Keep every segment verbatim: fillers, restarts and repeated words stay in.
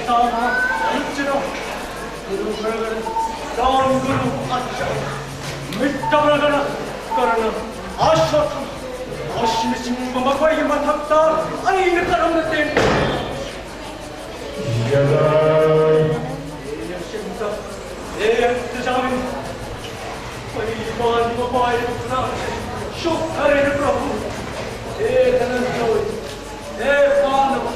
ꯇꯥꯃ ꯂꯨꯆꯤꯔꯣ꯫ ꯒꯨꯔꯨ ꯈꯔꯒꯅ down ꯒꯨꯔꯨ ꯑꯆꯥ꯫ ꯃꯤꯠꯇꯕ꯭ꯔꯒꯅ ꯀꯔꯅ ꯑꯁꯣꯊ꯫ ꯑꯁꯤꯅꯆꯤꯡꯕ ꯃꯈꯣꯏꯒꯤ ꯃꯊꯛꯇ ꯑꯩꯅ ꯀꯔꯝꯅ ꯇꯦꯟ? ꯌꯥꯗꯥꯏ꯫ ꯑꯦ ꯌꯛꯁꯤꯟꯗ, ꯑꯦ ꯌꯛꯇꯖꯥꯃꯤꯟ꯫ ꯑꯩ ꯏꯃꯥꯟꯒꯤ ꯃꯄꯥ ꯍꯥꯏꯔꯤꯕ ꯈꯨꯅꯥꯡ ꯑꯁꯤ ꯁꯣꯛꯊꯔꯦꯅꯦ ꯄ꯭ꯔꯚꯨ꯫ ꯑꯦ ꯙꯅꯟꯖꯣꯏ, ꯑꯦ ꯄꯥꯟꯗꯕ,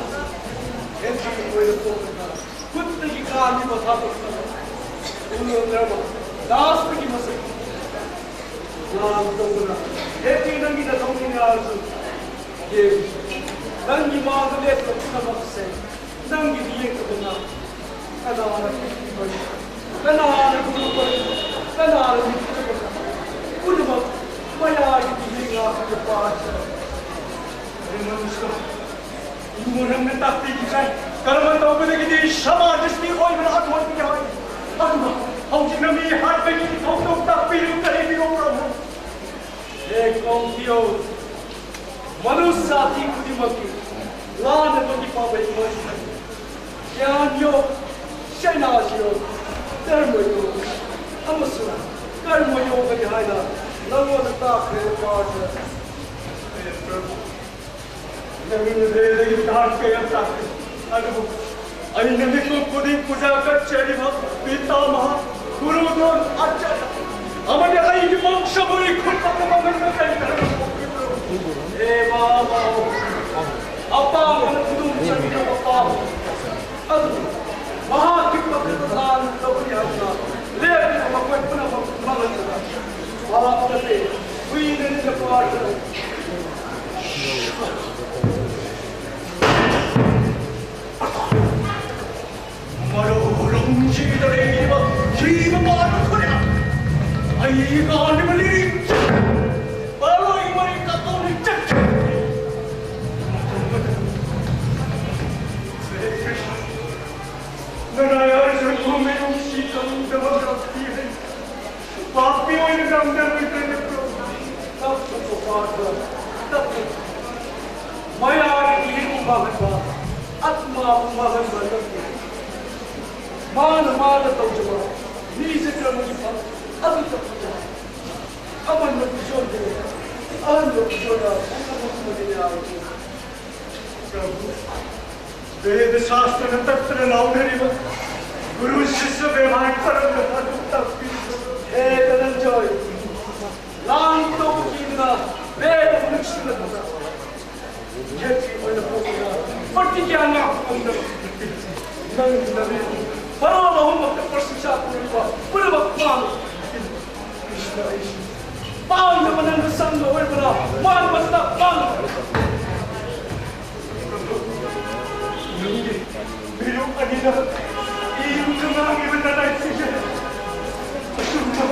ꯑꯦ ꯊꯥꯡ ꯑꯣꯏꯅ ꯄꯣꯛꯂꯒ ꯈꯨꯠꯇꯒꯤ ꯀꯥꯡꯒꯤ ꯃꯊꯥ ꯇꯧꯗꯅ ꯎꯅꯗ꯭ꯔꯕ ꯗꯥꯁꯇꯒꯤ ꯃꯁꯛ ꯂꯥꯟ ꯇꯧꯗꯅ ꯍꯦꯛꯇꯤ ꯅꯪꯒꯤ ꯅꯊꯧꯅꯤꯅꯦ ꯍꯥꯏꯔꯁꯨ ꯌꯦꯡ꯫ ꯅꯪꯒꯤ ꯃꯥꯡꯗ ꯂꯦꯞꯄ ꯄꯨꯝꯅꯃꯛꯁꯦ ꯅꯪꯒꯤꯗꯤ ꯌꯦꯡꯗꯕꯅ ꯀꯅꯥꯅ ꯄꯤꯕꯤꯕꯅꯣ? ꯀꯅꯥꯅ ꯄꯤꯕꯤꯕꯅꯣ? ꯀꯅꯥꯅ ꯄꯤꯕꯤꯕꯅꯣ? ꯄꯨꯝꯅꯃꯛ ꯃꯌꯥꯏꯒꯤ ꯃꯤꯍꯦꯟ ꯉꯥꯛꯇ ꯄꯥꯟꯕ ꯃꯅꯨꯡꯁꯤꯗ ꯏꯃꯣ ꯅꯪꯅ ꯇꯥꯛꯄꯤꯈꯤꯕ ꯀꯔꯝꯅ ꯇꯧꯕꯗꯒꯤꯗꯤ ꯁꯃꯥꯖ ꯑꯁꯤꯒꯤ ꯑꯣꯏꯕꯅ ꯑꯊꯣꯏꯕꯒꯤ ꯍꯥꯏ꯫ ꯑꯗꯨꯒ ꯍꯧꯖꯤꯛꯅ ꯃꯤ ꯍꯥꯠꯄꯒꯤ ꯊꯧꯗꯣꯛ ꯇꯥꯛꯄꯤꯔꯤꯕ ꯀꯔꯤꯒꯤꯅꯣ ꯄ꯭ꯔꯚꯨ? ꯍꯦ ꯀꯣꯡꯊꯤꯌꯣ, ꯃꯅꯨ ꯖꯥꯇꯤ ꯈꯨꯗꯤꯡꯃꯛꯀꯤ ꯂꯥꯟꯅꯕꯒꯤ ꯄꯥꯝꯕꯩ ꯑꯣꯏꯁꯅꯨ꯫ ꯒ꯭ꯌꯥꯟ ꯌꯣ, ꯁꯦꯅꯥꯁꯤꯌꯣ, ꯙꯔꯃ ꯌꯣ, ꯑꯃꯁꯨꯡ ꯀꯔꯃ ꯌꯣꯒꯅꯤ ꯍꯥꯏꯅ ꯅꯉꯣꯟꯗ ꯇꯥꯛꯈ꯭ꯔꯦ ꯄꯥꯔꯊ꯫ ꯍꯦ ꯄ꯭ꯔꯚꯨ, ꯅꯪꯅ ꯍꯦꯟꯅ ꯏꯟꯁꯥꯟ ꯀꯌꯥ ꯇꯥꯛꯂꯤ꯫ ꯑꯗꯨꯕꯨ ꯑꯩꯅ ꯃꯤꯀꯨꯞ ꯈꯨꯗꯤꯡ ꯄꯨꯖꯥ ꯀꯠꯆꯔꯤꯕ ꯄꯤꯇꯥꯃꯍ, ꯒꯨꯔꯨꯗꯣꯟ, ꯑꯥꯆꯥꯔꯌ ꯑꯃꯗꯤ ꯑꯩꯒꯤ ꯃꯣꯛꯁꯕꯨ ꯏꯈꯨꯠꯃꯛꯇ ꯃꯃꯟꯕ ꯀꯔꯤ ꯀꯔꯝꯅ ꯊꯣꯛꯈꯤꯕꯅꯣ? ꯍꯦ ꯃꯍꯥꯕꯥꯍꯨ, ꯑꯄꯥꯝꯕꯅ ꯈꯨꯗꯨꯝ ꯆꯟꯕꯤꯔꯕ ꯄꯥꯝꯕ ꯑꯗꯨ ꯃꯍꯥꯛꯀꯤ ꯃꯈꯨꯠꯇ ꯂꯥꯟ ꯇꯧꯒꯅꯤ ꯍꯥꯏꯗꯨꯅ ꯂꯦꯞꯂꯤꯕ ꯃꯈꯣꯏ ꯄꯨꯝꯅꯃꯛ ꯃꯥꯡꯍꯟꯕꯗ ꯄꯥꯞ ꯅꯠꯇꯦ, ꯍꯨꯏꯅ ꯅꯤꯡꯅ ꯄꯥꯏꯕꯗ ꯃꯔꯣ ꯂꯣꯡꯖꯤꯗ ꯂꯩꯔꯤꯕ ꯁꯤꯕ ꯄꯥꯟꯕ ꯈꯨꯗꯤꯡꯃꯛ ꯑꯩ ꯀꯥꯟꯅꯕ ꯂꯤꯔꯤ ꯄꯥꯂꯣꯏ ꯃꯔꯤ ꯀꯥꯇꯣꯟ ꯆꯠꯈꯤ꯫ ꯅꯅꯥꯏ ꯍꯥꯏꯔꯁꯨ ꯏꯃꯨꯡ ꯃꯅꯨꯡ ꯁꯤ ꯀꯧꯗꯕ ꯉꯝꯈꯤ ꯍꯥꯏꯅ ꯄꯥꯄꯤ ꯑꯣꯏꯅ ꯉꯝꯗꯕ ꯏꯇꯩꯅ ꯇꯞꯅ ꯄꯣꯊꯥꯗ ꯇꯞꯅ ꯃꯌꯥꯏꯒꯤ ꯏꯍꯤꯡ ꯃꯥꯡꯍꯟꯕ ꯃꯥꯕꯨ ꯃꯥꯡꯍꯟꯕ ꯅꯠꯇꯦ꯫ ꯃꯥꯅ ꯃꯥꯅ ꯇꯧꯖꯕ ꯃꯤꯁꯦ ꯀꯔꯝꯕꯒꯤ ꯐ-, ꯑꯗꯨ ꯇꯧꯖꯕ꯫ ꯑꯃꯟꯕ ꯄꯤꯖꯣꯟꯗꯦ, ꯑꯍꯟꯕ ꯄꯤꯖꯣꯟꯗ ꯄꯨꯝꯅꯃꯛ ꯃꯗꯤꯅ ꯌꯥꯎꯔꯤ꯫ ꯄ꯭ꯔꯚꯨ, ꯚꯦꯗ ꯁꯥꯁꯇ꯭ꯔꯅ ꯇꯠꯇꯅ ꯂꯥꯎꯅꯔꯤꯕ ꯒꯨꯔꯨ ꯁꯤꯁ꯭ꯌ ꯕꯦꯕꯥꯔ ꯀꯔꯝꯅ ꯑꯗꯨ ꯇꯥꯛꯄꯤꯕꯅꯣ? ꯍꯦ ꯙꯅꯟꯖꯣꯏ, ꯂꯥꯟ ꯇꯧꯈꯤꯗꯨꯅ ꯚꯦꯗ ꯅꯨꯡꯁꯤꯅꯗꯨꯅ ꯌꯦꯠꯀꯤ ꯑꯣꯏꯅ ꯄꯣꯛꯄꯗ ꯄ꯭ꯔꯇꯤꯒ꯭ꯌꯥ ꯉꯥꯛꯄ ꯉꯝꯗꯕ ꯅꯪꯒꯤ ꯅꯕꯤ ꯃꯔꯣꯜ ꯑꯍꯨꯝꯃꯛꯇ ꯄ꯭ꯔꯁꯤꯡꯁꯥ ꯄꯨꯔꯤꯕ ꯄꯨꯝꯅꯃꯛ ꯄꯥꯡ ꯀ꯭ꯔꯤꯁꯅ ꯑꯩꯁꯨ ꯄꯥꯡꯗꯕ ꯅꯪꯅ ꯆꯪꯕ ꯑꯣꯏꯕꯅ ꯃꯥꯟꯕꯁꯤꯗ ꯄꯥꯡ ꯅꯪꯒꯤ ꯃꯤꯔꯨꯞ ꯑꯅꯤꯅ ꯏꯔꯨꯝꯅ ꯉꯥꯡꯉꯤꯕ ꯅꯅꯥꯏꯁꯤꯡꯁꯦ ꯑꯆꯨꯝꯕ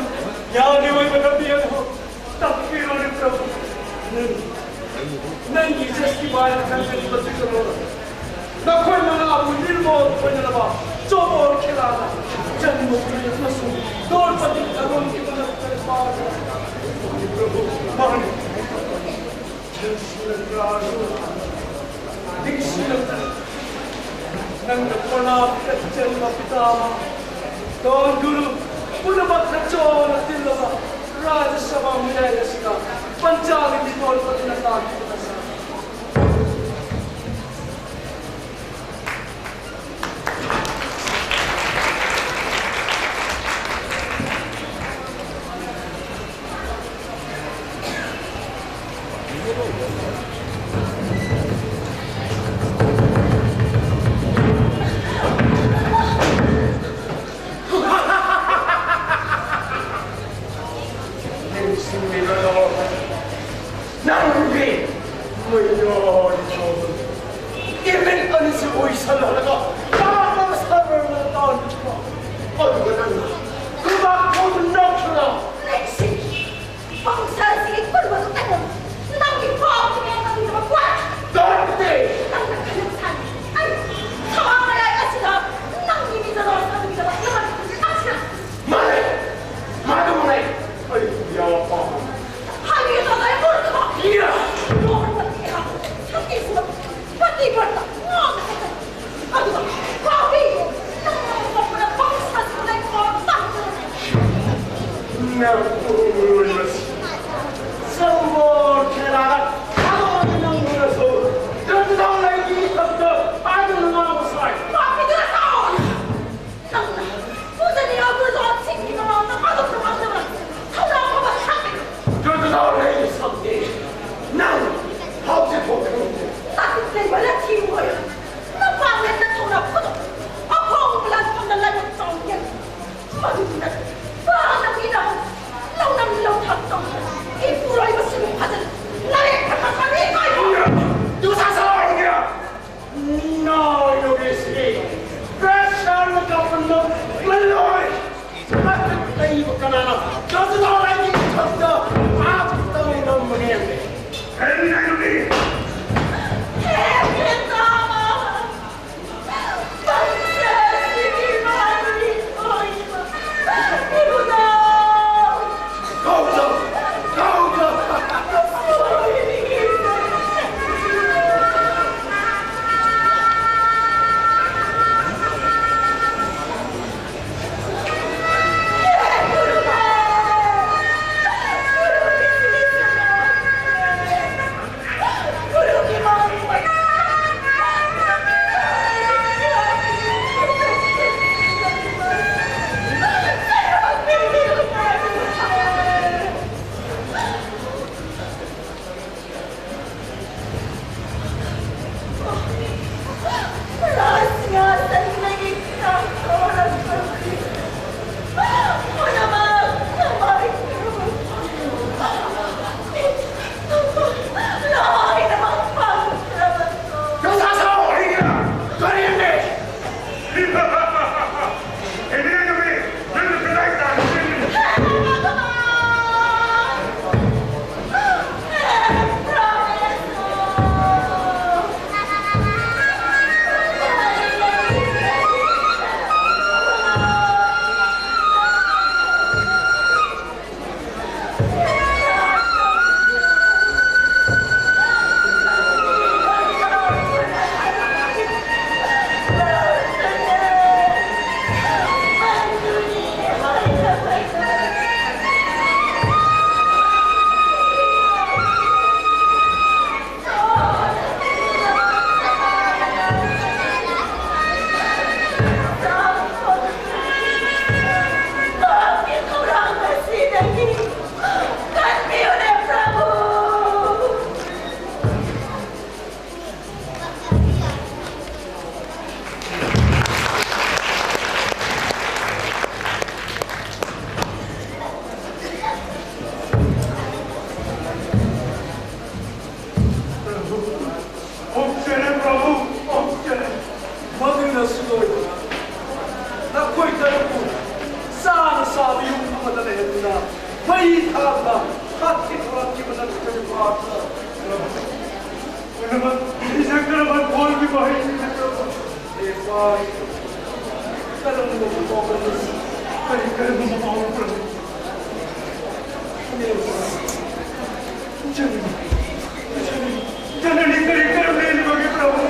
ꯒ꯭ꯌꯥꯟꯒꯤ ꯑꯣꯏꯕ ꯂꯝꯕꯤ ꯑꯗꯨ ꯇꯥꯛꯄꯤꯔꯣꯅꯦ ꯄ꯭ꯔꯚꯨ꯫ ꯅꯪ, ꯅꯪꯒꯤ ꯖꯁꯇꯤꯐꯥꯏ ꯈꯟꯖꯤꯟꯕꯗꯨꯗ ꯅꯈꯣꯏ ꯃꯉꯥꯕꯨ ꯅꯤꯔꯃꯣꯜ ꯑꯣꯏꯅꯅꯕ ꯆꯣꯕꯣꯔ ꯈꯦꯂꯥꯗ ꯖꯟꯃꯄꯨꯔꯤ ꯑꯃꯁꯨꯡ ꯗ꯭ꯔꯧꯄꯗꯤ ꯊꯥꯗꯣꯛꯈꯤꯕ ꯅꯠꯇ꯭ꯔ ꯄ꯭ꯔꯚꯨ ꯃꯥꯅꯤ꯫ ꯅꯪꯅ ꯄ꯭ꯔꯅꯥꯝ ꯀꯠꯆꯔꯤꯕ ꯄꯤꯇꯥꯃꯍ, ꯗꯣꯟ ꯒꯨꯔꯨ ꯄꯨꯝꯅꯃꯛꯅ ꯆꯣꯅ ꯇꯤꯜꯂꯕ ꯔꯥꯖ꯭ꯌ ꯁꯚꯥ ꯃꯌꯥꯏ ꯑꯁꯤꯗ ꯄꯟꯆꯥꯂꯤꯒꯤ ꯗꯣꯟ ꯄꯗꯤꯅ ꯇꯥꯈꯤꯕ ꯑꯁꯤ ꯅꯪꯒꯤ ꯃꯌꯣꯜ ꯏꯃꯤꯠ ꯑꯅꯤꯁꯤ ꯎꯏꯁꯜꯍꯜꯂꯒ ꯇꯥꯕ ꯁꯔꯅ ꯇꯥꯟꯈꯤꯕ꯫ ꯑꯗꯨꯒ ꯅꯪꯅ ꯈꯨꯕꯥꯛ ꯈꯨꯅꯣꯛꯇꯨꯅ ꯄꯥꯎꯁꯥꯁꯤꯒꯤ ꯈꯨꯔꯨ ꯑꯗꯨ ꯀꯩꯅꯣ? ꯅꯪꯒꯤ ꯈ꯭ꯋꯥꯡ ꯈꯨꯅꯦꯛ ꯑꯗꯨꯒꯤꯗꯃꯛ ꯋꯥ? ꯇꯥꯔꯛꯇꯦ꯫ ꯅꯪꯅ ꯈꯜꯂꯝ ꯁꯥꯏ꯫ ꯑꯩ ꯊꯋꯥ ꯃꯌꯥꯏ ꯑꯁꯤꯗ ꯅꯪꯒꯤ ꯃꯤꯗ ꯂꯣꯠꯁꯤꯟꯕꯒꯤꯗꯃꯛ ꯅꯃꯥꯏ ꯈꯨꯟꯁꯦ ꯇꯥꯛꯁꯤꯔꯥ? ꯃꯥꯅꯦ꯫ ꯃꯥꯗꯨ ꯃꯥꯅꯦ꯫ ꯑꯩ ꯌꯥꯝ ꯄꯥꯝꯃꯦ꯫ ꯍꯥꯏꯕꯤꯒꯦ ꯇꯧꯕ ꯑꯩ ꯃꯨꯠꯇꯀꯣ꯫ ꯏꯌꯥ! ꯂꯣꯟꯗ ꯏꯍꯥ ꯁꯛꯇꯤꯁꯤꯗ ꯄꯇꯤ ꯄꯠꯇ ꯉꯥꯎꯅ ꯍꯥꯏꯖꯔꯦ꯫ ꯀꯔꯝꯕ ꯃꯑꯣꯡꯗ, ꯀꯔꯤ, ꯀꯔꯝꯕ ꯃꯑꯣꯡꯗ? ꯖꯅꯅꯤ, ꯀꯔꯤ, ꯀꯔꯝ ꯂꯦꯜꯂꯤꯕꯒꯦ, ꯄ꯭ꯔꯚꯨ?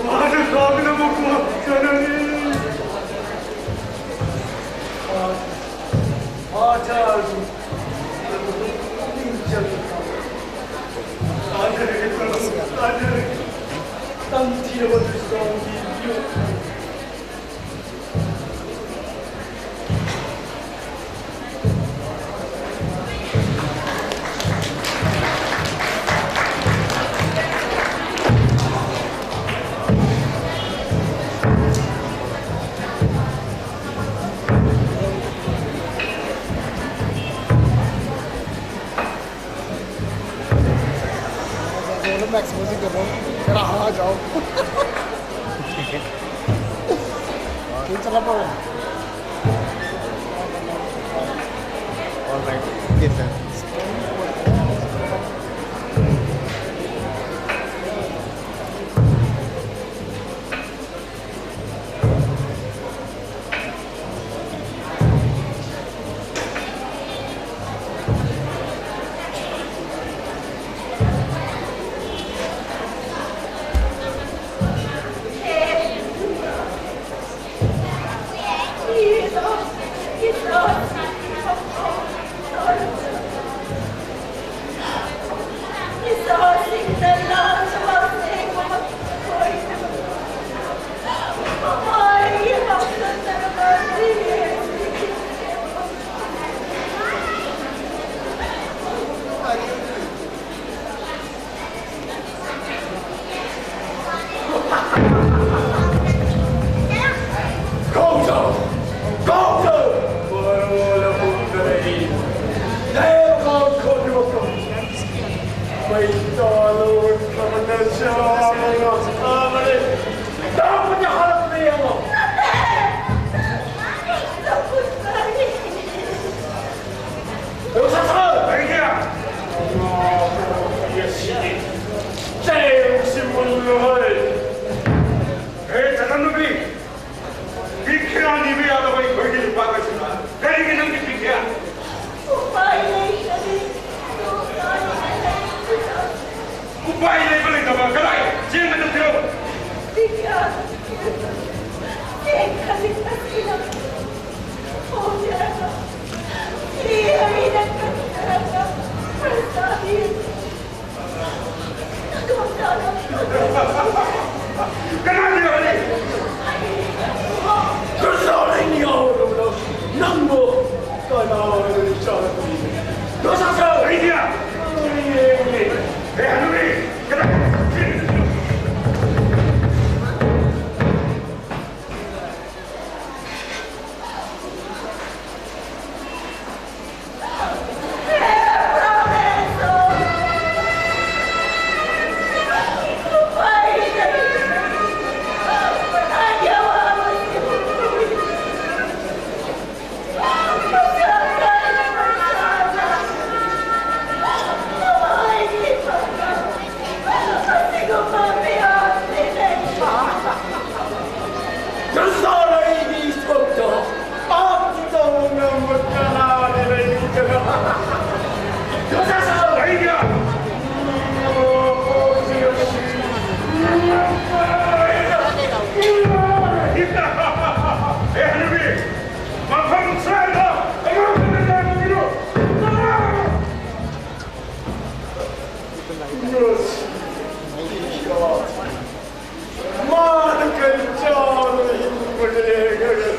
ꯃꯥꯅ ꯁꯥꯗꯨꯅ ꯃꯄꯨ ꯖꯅꯅꯤ꯫ ꯃꯥ, ꯃꯥ ꯆꯥꯔꯗꯤ ꯄꯨꯛꯅꯤꯡ ꯆꯪꯅ ꯇꯥꯖꯔꯒꯦ, ꯄ꯭ꯔꯚꯨ, ꯇꯥꯖꯔꯒꯦ꯫ ꯇꯝꯊꯤꯔꯕ ꯗꯨꯁ꯭ꯔꯥꯎꯟꯒꯤ ꯌꯣꯠ꯫ Oğlum Max müzik yapalım. Beraber acayip. Kim çalar? All right. Yes, sir. ꯁꯥꯁꯟ! ꯑꯩꯒꯤ! ꯑꯣ, ꯌꯦꯁꯤꯗꯤ꯫ ꯆꯦꯡꯁꯤ ꯃꯨꯜꯂꯣꯏ꯫ ꯍꯦ, ꯆꯅꯝꯅꯨꯄꯤ! ꯕꯤꯈ꯭ꯌꯥ ꯅꯤꯕ ꯌꯥꯗꯕ ꯑꯩꯈꯣꯏꯒꯤ ꯅꯨꯄꯥꯈꯩꯁꯤꯅ ꯀꯔꯤꯒꯤ ꯅꯪꯒꯤ ꯕꯤꯈ꯭ꯌꯥ? ꯎꯄꯥꯏ ꯂꯩꯇ꯭ꯔꯗꯤ ꯅꯣꯡ ꯇꯥꯔꯣ ꯍꯥꯏꯔꯛꯄꯗ꯫ ꯎꯄꯥꯏ ꯂꯩꯕ ꯂꯩꯇꯕ ꯀꯗꯥꯏ? ꯆꯦꯡ ꯑꯗꯨ ꯊꯤꯔꯛꯎ꯫ ꯕꯤꯈ꯭ꯌꯥ ꯆꯦꯡ ꯈꯖꯤꯛ ꯑꯁꯤꯅ ꯊꯣꯡꯖꯔꯒ ꯁꯤ ꯑꯅꯤꯅ ꯀꯟꯖꯔꯒ ꯈꯔ ꯆꯥꯕꯤꯌꯨ꯫ ꯀꯅꯥꯅ ꯌꯧꯍꯜꯂꯤ? ꯀꯅꯥꯅ ꯌꯧꯍꯜꯂꯕꯅꯣ? ꯅꯪꯕꯨ ꯀꯅꯥꯅ ꯆꯥꯔꯛꯄꯅꯣ? ꯂꯣꯏꯁꯪꯁꯨ! ꯑꯩꯗꯤ! ꯑꯦ, ꯍꯅꯨꯕꯤ! ꯀꯅꯥ? ꯃꯥꯅ ꯀꯔꯤ ꯆꯥꯎꯅ ꯍꯤꯡꯕ ꯂꯦꯡꯉꯒ꯫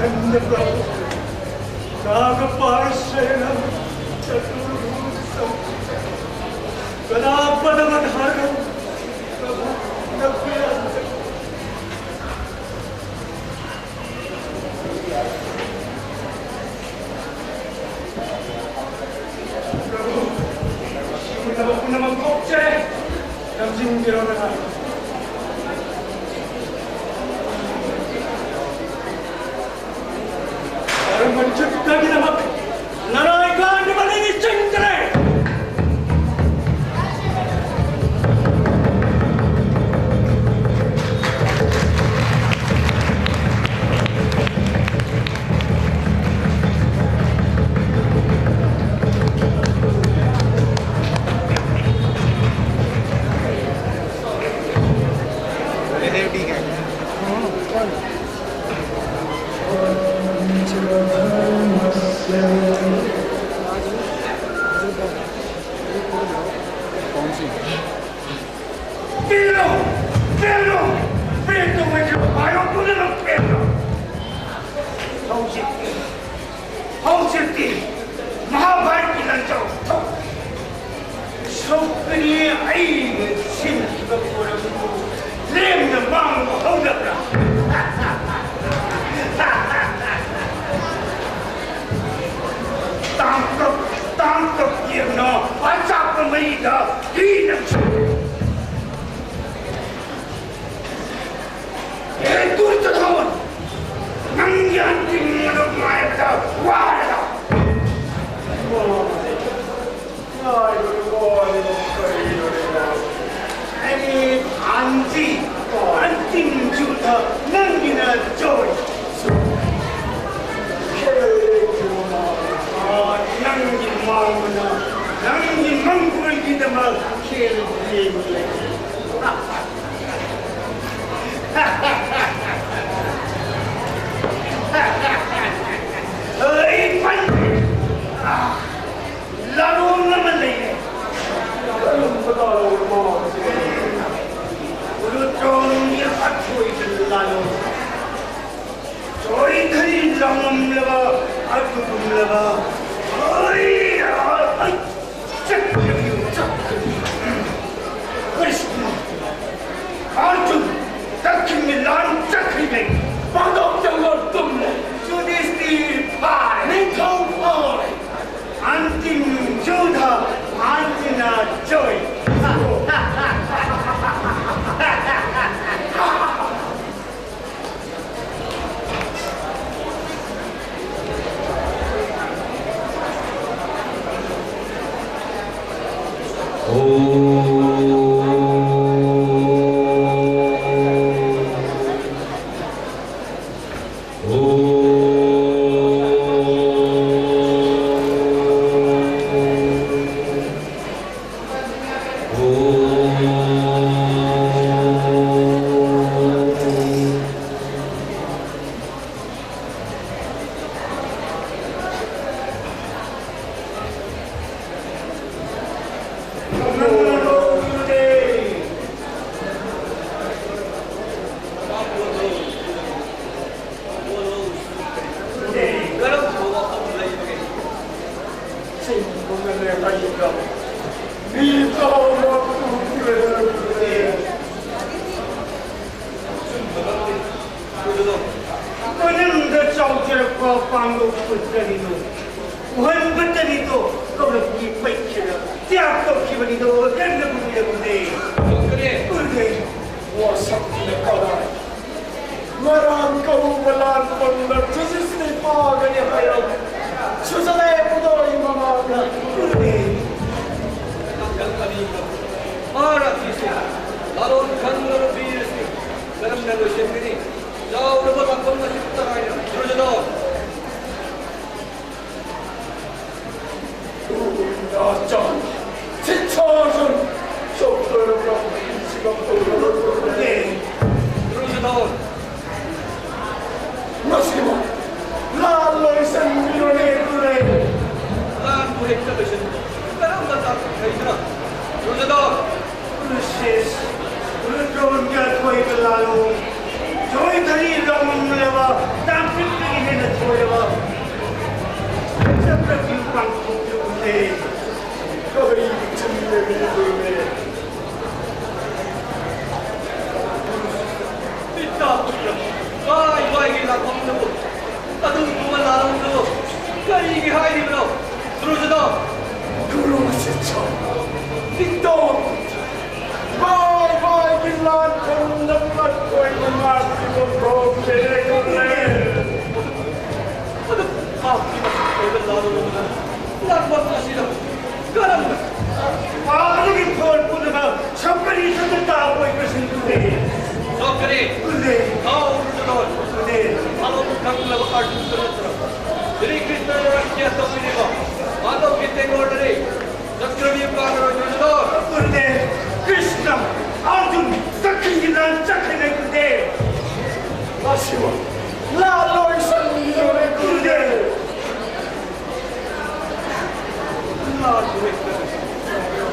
आनंद प्रभु, नागपाशयनं चतुर्भुजं कलापद्मधारं प्रभु नभ्यं। प्रभु, ꯁꯤꯒꯨꯝꯂꯕ ꯄꯨꯝꯅꯃꯛ ꯊꯣꯛꯆꯔꯦ, ꯂꯝꯖꯤꯡꯕꯤꯔꯣ ꯅꯉꯥꯏ꯫ ꯈꯨꯠꯇꯒꯤꯗꯃꯛ ꯅꯔꯥꯏ ꯀꯥꯏꯅꯕ ꯅꯤꯡꯁꯤꯡꯗ꯭ꯔꯦ꯫ ꯄꯦꯜꯂꯣ! ꯄꯦꯜꯂꯣ! ꯄꯦꯟꯗꯕ ꯍꯥꯏꯌꯣ, ꯄꯨꯝꯅꯃꯛ ꯄꯦꯜꯂꯣ! ꯍꯧꯖꯤꯛꯇꯤ, ꯍꯧꯖꯤꯛꯇꯤ ꯃꯍꯥꯚꯥꯔꯠꯀꯤ ꯂꯥꯟꯖꯥꯎ ꯊꯣꯛꯂꯦ꯫ ꯁꯣꯛꯀꯅꯤ ꯑꯩꯅ ꯁꯤꯟꯈꯤꯕ ꯄꯣꯔꯝꯕꯨ ꯂꯦꯝꯅ ꯃꯥꯡꯕ ꯍꯧꯗꯕ꯭ꯔꯥ? ꯇꯥꯡꯀꯛ, ꯇꯥꯡꯀꯛ ꯌꯦꯡꯅ ꯑꯆꯥꯛꯄ ꯃꯩꯗ ꯍꯤꯅ ꯍꯦ ꯗꯨꯔꯖꯣꯙꯟ, ꯅꯪꯒꯤ ꯑꯟꯇꯤꯝ ꯑꯗꯨ ꯉꯥꯏꯕꯗ ꯋꯥꯔꯦꯗ꯫ ꯉꯥꯏꯕꯗ ꯋꯥꯔꯦꯗ, ꯀꯔꯤꯅꯣꯅꯦ? ꯑꯩ ꯑꯟꯇꯤ, ꯑꯟꯇꯤꯝ ꯌꯨꯗ ꯅꯪꯒꯤꯅ ꯖꯣꯏ꯫ ꯅꯪꯒꯤ ꯃꯥꯡꯕꯅ, ꯅꯪꯒꯤ ꯃꯪꯒꯣꯜꯒꯤꯗꯃꯛ ꯈꯦꯜ ꯌꯦꯡꯂꯒꯦ꯫ ꯑꯩ ꯄꯟ-, ꯂꯥꯂꯣꯡ ꯑꯃ ꯂꯩꯔꯦ꯫ ꯀꯔꯝꯕ ꯂꯥꯂꯣꯡꯅꯣ? ꯎꯔꯨꯇ꯭ꯔꯣꯟꯒꯤ ꯑꯊꯣꯏꯕ ꯂꯥꯂꯣꯡ꯫ ꯆꯣꯏꯈꯩ ꯂꯥꯎꯉꯝꯂꯕ ꯑꯗꯨꯒꯨꯝꯂꯕ, ꯍꯣꯏ, ꯍꯣꯏ, ꯆꯠꯈꯤꯕꯤꯌꯨ, ꯆꯠꯈꯤꯕꯤꯌꯨ꯫ ꯀ꯭ꯔꯤꯁꯅ, ꯑꯔꯖꯨꯟ, ꯇꯛꯈꯤꯕꯤ ꯂꯥꯟ ꯆꯠꯈ꯭ꯔꯤꯉꯩ ꯄꯥꯡꯊꯣꯛꯆꯕ ꯇꯨꯝꯂꯦ꯫ ꯌꯨꯙꯤꯁꯇꯤꯔ ꯐꯥꯔꯦ꯫ ꯅꯤꯡꯊꯧ ꯐꯥꯔꯦ꯫ ꯑꯟꯇꯤꯝ ꯌꯨꯙ, ꯑꯟꯇꯤꯅ ꯖꯣꯏ꯫ ꯃꯅꯨꯡꯗ ꯆꯥꯎꯖꯔꯛꯄ ꯄꯥꯡꯒꯜ ꯐꯠꯇꯅꯤꯗꯣ, ꯎꯍꯟꯕꯇꯅꯤꯗꯣ, ꯀꯧꯔꯛꯄꯒꯤ ꯄꯩꯈꯦꯗ ꯇ꯭ꯌꯥꯞ ꯇꯧꯈꯤꯕꯅꯤꯗꯣ, ꯀꯟꯅ ꯄꯨꯕꯤꯔꯕꯅꯦ꯫ ꯀꯔꯤ? ꯎꯔꯦ꯫ ꯋꯥꯁꯛꯇꯨꯅ ꯀꯗꯥꯏ? ꯉꯔꯥꯡ ꯀꯧꯕ ꯂꯥꯟꯐꯝꯗ ꯖꯨꯖꯤꯁꯅꯤ ꯐꯥꯒꯅꯤ ꯍꯥꯏꯔꯝ ꯁꯨꯖꯂꯦ ꯄꯨꯗꯣꯏ ꯃꯃꯥꯡꯗ꯫ ꯎꯔꯦ꯫ ꯃꯍꯥꯔꯥꯖꯁꯤꯡ, ꯂꯥꯂꯣꯡ ꯈꯪꯂꯕ ꯕꯤꯔꯁꯤꯡ ꯀꯔꯝꯅ ꯂꯣꯏꯁꯤꯟꯒꯅꯤ? ꯆꯥꯎꯔꯕ ꯂꯥꯟꯐꯝ ꯑꯁꯤꯕꯨ ꯇꯔꯥꯏꯅ ꯗꯨꯔꯖꯣꯙꯟ꯫ ꯎ, ꯔꯥꯖꯥ, ꯁꯤꯠꯁꯥꯁꯟ, ꯆꯥꯎꯔꯕ ꯁꯤꯕ ꯀꯧꯔꯕ ꯀꯧꯔꯦ꯫ ꯗꯨꯔꯖꯣꯙꯟ꯫ ꯃꯁꯤꯃ ꯂꯥꯟ ꯂꯣꯏꯁꯤꯟꯕꯤꯔꯣꯅꯦ ꯀꯧꯔꯦ꯫ ꯂꯥꯟꯕꯨ ꯍꯦꯛꯇ ꯂꯣꯏꯁꯤꯟꯕ ꯀꯔꯝꯕ ꯇꯥꯛꯄ ꯍꯩꯗꯨꯅ? ꯗꯨꯔꯖꯣꯙꯟ꯫ ꯁꯤꯁ, ꯔꯨꯗ꯭ꯔꯣꯟꯒꯤ ꯑꯊꯣꯏꯕ ꯂꯥꯂꯣꯡ, ꯖꯣꯏꯙꯔꯤ ꯂꯥꯡꯂꯕ ꯇꯥꯡꯀꯛꯇꯒꯤ ꯍꯦꯟꯅ ꯊꯣꯏꯔꯕ ꯆꯀ꯭ꯔꯚ꯭ꯌꯨꯍ ꯄꯥꯡꯊꯣꯛꯂꯕꯅꯦ꯫ ꯀꯔꯤ ꯆꯤꯡꯅꯔꯤꯕꯅꯦ? ꯄꯤꯇꯥ ꯄꯨꯇ꯭ꯔ, ꯀꯥꯏ ꯀꯥꯏꯒꯤ ꯂꯥꯛꯐꯝꯗꯕꯨ ꯑꯗꯨꯒꯨꯝꯕ ꯂꯥꯂꯣꯡꯗꯨ ꯀꯔꯤꯒꯤ ꯍꯥꯏꯔꯤꯕꯅꯣ? ꯗꯨꯔꯖꯣꯙꯟ! ꯒꯨꯔꯨ ꯁꯤꯁ꯭ꯌ, ꯄꯤꯇꯥ ꯄꯨꯇ꯭ꯔ, ꯀꯥꯏ ꯀꯥꯏꯒꯤ ꯂꯥꯟꯐꯝꯗ ꯃꯈꯣꯏꯕꯨ ꯉꯥꯛꯄꯤꯕ ꯐꯥꯎꯕ ꯂꯩꯔꯦ꯫ ꯑꯗꯨ ꯄꯥꯞꯀꯤ ꯃꯁꯛ ꯑꯣꯏꯕ ꯂꯥꯂꯣꯡ ꯑꯗꯨꯅ ꯂꯥꯛꯄ ꯑꯁꯤꯗ ꯀꯔꯝꯅ? ꯄꯥꯞ ꯑꯗꯨꯒꯤ ꯐꯣꯟ ꯄꯨꯝꯅꯃꯛ ꯁꯝꯄꯔꯤ ꯁꯝꯅ ꯇꯥꯕ ꯑꯣꯏꯕꯁꯤꯡꯗꯨꯅꯤ꯫ ꯁꯣꯛꯀꯅꯤ꯫ ꯎꯗꯦ꯫ ꯊꯥꯎ ꯎꯔꯨꯗꯅꯣ꯫ ꯎꯗꯦ꯫ ꯊꯥꯎ ꯈꯪꯂꯕ ꯑꯔꯖꯨꯟꯗꯨ ꯅꯠꯇ꯭ꯔꯣ? ꯁ꯭ꯔꯤ ꯀ꯭ꯔꯤꯁꯅꯅ ꯔꯛꯁ꯭ꯌꯥ ꯇꯧꯕꯤꯔꯤꯕ ꯃꯥꯙꯕꯒꯤ ꯇꯦꯡꯒꯣꯔꯗꯅꯤ꯫ ꯆꯀ꯭ꯔꯚ꯭ꯌꯨꯍ ꯄꯥꯡꯂꯔꯣꯏ ꯗꯨꯔꯖꯣꯙꯟ꯫ ꯒꯨꯔꯨꯗꯦꯕ, ꯀ꯭ꯔꯤꯁꯅ, ꯑꯔꯖꯨꯟ, ꯆꯠꯈꯤꯅ ꯆꯠꯈꯤꯅ ꯒꯨꯔꯨꯗꯦꯕ꯫ ꯃꯁꯤꯕꯨ ꯂꯥꯜ ꯂꯣꯏꯁꯟꯕꯤꯔꯣꯅꯦ ꯒꯨꯔꯨꯗꯦꯕ꯫ ꯂꯥꯜ ꯂꯣꯏꯁꯟꯕꯤꯔꯣ꯫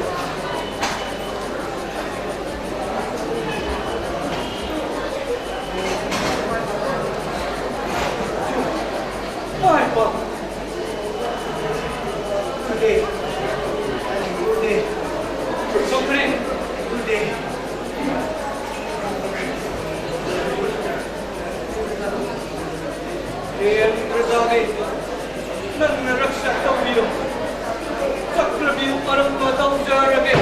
ꯅꯪꯅ ꯔꯛꯁꯥ ꯇꯧꯕꯤꯌꯨ꯫ ꯆꯀ꯭ꯔꯕ꯭ꯌꯨꯍ ꯑꯔꯝꯕ ꯇꯧꯖꯔꯒꯦ꯫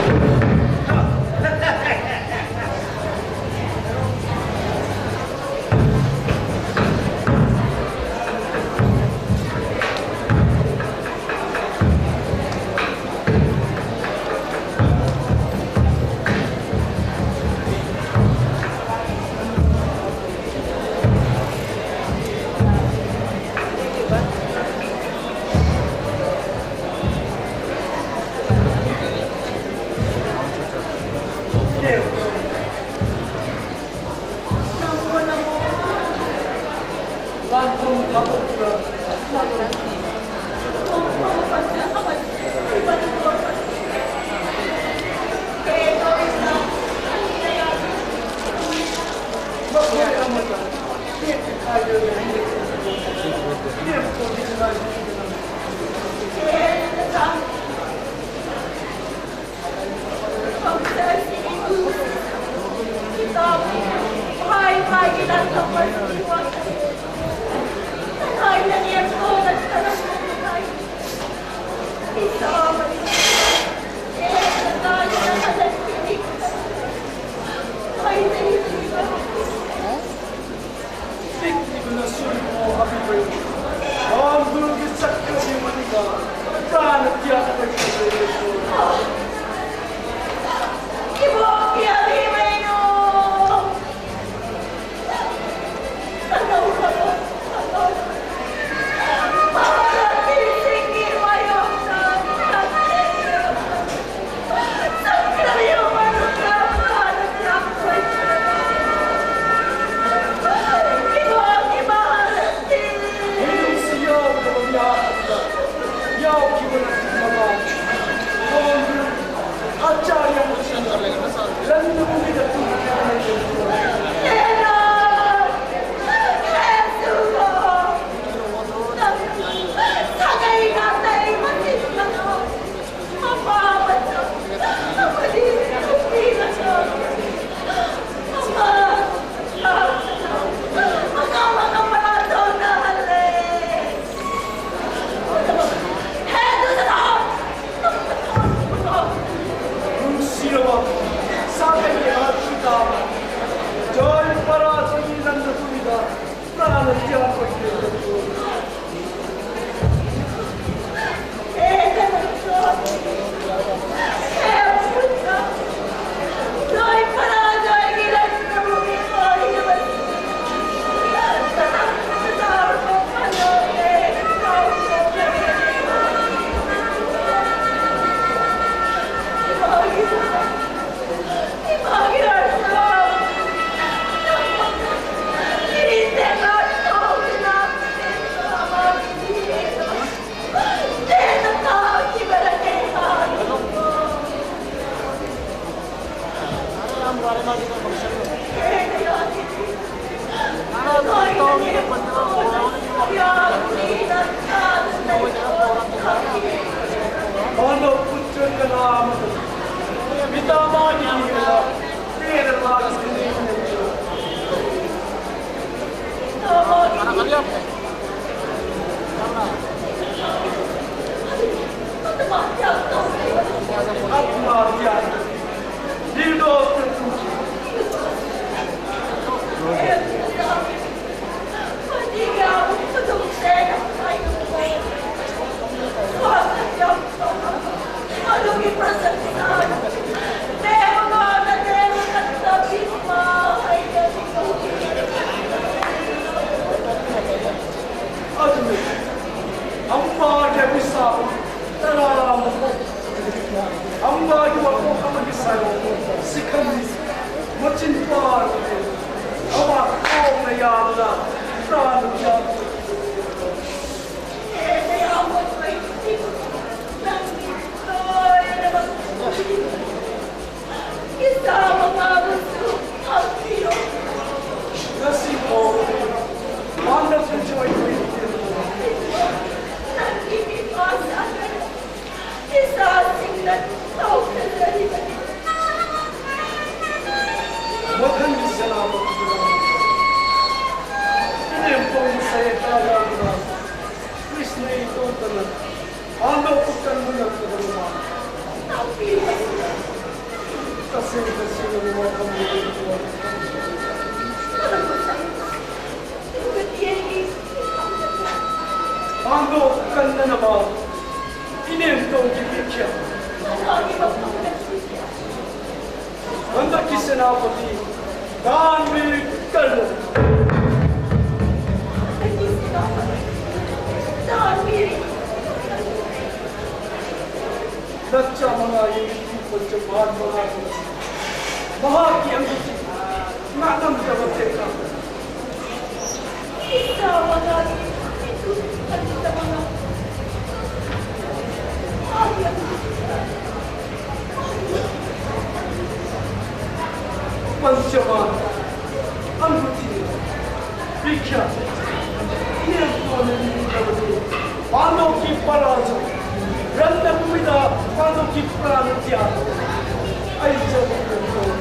ꯄꯤꯛꯂꯤꯕ ꯅꯁꯨ ꯏꯕꯨꯡꯉꯣ ꯑꯄꯤꯛꯄ ꯏꯕꯨꯡꯉꯣ, ꯒꯨꯔꯨꯒꯤ ꯆꯠꯈ꯭ꯔꯕꯤ ꯃꯅꯤꯡꯗ ꯄ꯭ꯔꯥꯅ ꯇꯤꯌꯥ ꯇꯠꯈ꯭ꯔꯕ ꯏꯕꯨꯡꯉꯣ꯫ ꯏꯕꯣꯛ ꯄꯤꯌꯥꯕꯤꯕꯩꯅꯣ꯫ ꯑꯗꯨꯅꯤ, ꯑꯝꯕꯥꯒꯤ ꯑꯕꯤꯁꯥꯞ ꯇꯔꯥ ꯃꯀꯣꯛ, ꯑꯝꯕꯥꯒꯤ ꯃꯀꯣꯛ ꯑꯃꯒꯤ ꯁꯔꯨꯛ ꯁꯤꯈꯟ ꯃꯆꯤꯟ ꯄꯥꯟ ꯑꯃ ꯈꯣꯡꯅ ꯌꯥꯜꯂꯒ ꯄ꯭ꯔꯥꯟ ꯌꯥꯜꯂꯤ꯫ ꯏꯆꯥ ꯃꯉꯥꯕꯨꯁꯨ ꯉꯥꯛꯄꯤꯌꯨ꯫ ꯉꯁꯤ ꯐꯥꯎꯕꯗꯤ ꯄꯥꯟꯗꯝ ꯄꯨꯟꯁꯤ ꯑꯣꯏꯅ ꯅꯪꯒꯤ ꯃꯤꯄꯥ ꯁꯥꯗꯅ ꯏꯆꯥꯁꯤꯡꯅ ꯊꯧꯊꯖꯔꯤꯕꯅꯤ꯫ ꯃꯊꯪꯒꯤ ꯁꯦꯅꯥꯄꯇꯤꯗ ꯏꯅꯦꯝꯄꯣꯛ ꯁꯥꯍꯦꯕ ꯔꯥꯖꯥ ꯀ꯭ꯔꯤꯁꯅ ꯏꯇꯣꯝꯇꯅ ꯄꯥꯟꯗꯝ ꯀꯟꯕ ꯉꯝꯗꯕꯅ ꯃꯥ ꯇꯁꯦꯡ ꯇꯁꯦꯡꯅ ꯋꯥꯐꯝ ꯄꯥꯟꯗꯝ ꯀꯟꯅꯅꯕ ꯏꯅꯦꯝꯇꯣꯟꯒꯤ ꯄꯤꯈ꯭ꯌꯥ꯫ ꯍꯟꯗꯛꯀꯤ ꯁꯦꯅꯥꯄꯇꯤ ꯗꯥꯟꯕꯤꯔ ꯀꯜꯂꯨ꯫ ꯅꯆꯥ ꯃꯉꯥꯒꯤ ꯄꯤꯛꯄ ꯆꯨꯝꯕꯥꯟ ꯃꯉꯥꯗꯨ ꯃꯍꯥꯛꯀꯤ ꯑꯪꯒꯨꯊꯤ ꯉꯥꯛꯂꯝꯗꯕ ꯇꯦꯛꯂꯝ꯫ ꯏꯆꯥ ꯃꯉꯥꯒꯤ ꯄꯤꯛꯄ ꯆꯨꯝꯕꯥꯟ ꯃꯉꯥ꯫ ꯃꯍꯥꯛꯀꯤ ꯑꯪꯒꯨꯊꯤ ꯄꯟꯆꯃꯥ ꯑꯪꯒꯨꯊꯤ ꯄꯤꯈ꯭ꯌꯥ ꯏꯅꯦꯝꯇꯣꯟꯅ ꯅꯤꯡꯂꯕꯗꯤ ꯄꯥꯟꯗꯣꯞꯀꯤ ꯄꯔꯥꯁꯨ ꯔꯟꯅ ꯀꯨꯝꯃꯤꯗ ꯄꯥꯟꯗꯣꯞꯀꯤ ꯄꯔꯥꯅ ꯇꯤꯌꯥ ꯑꯩ ꯆꯠꯂꯨ ꯏꯅꯦꯝꯇꯣꯟ꯫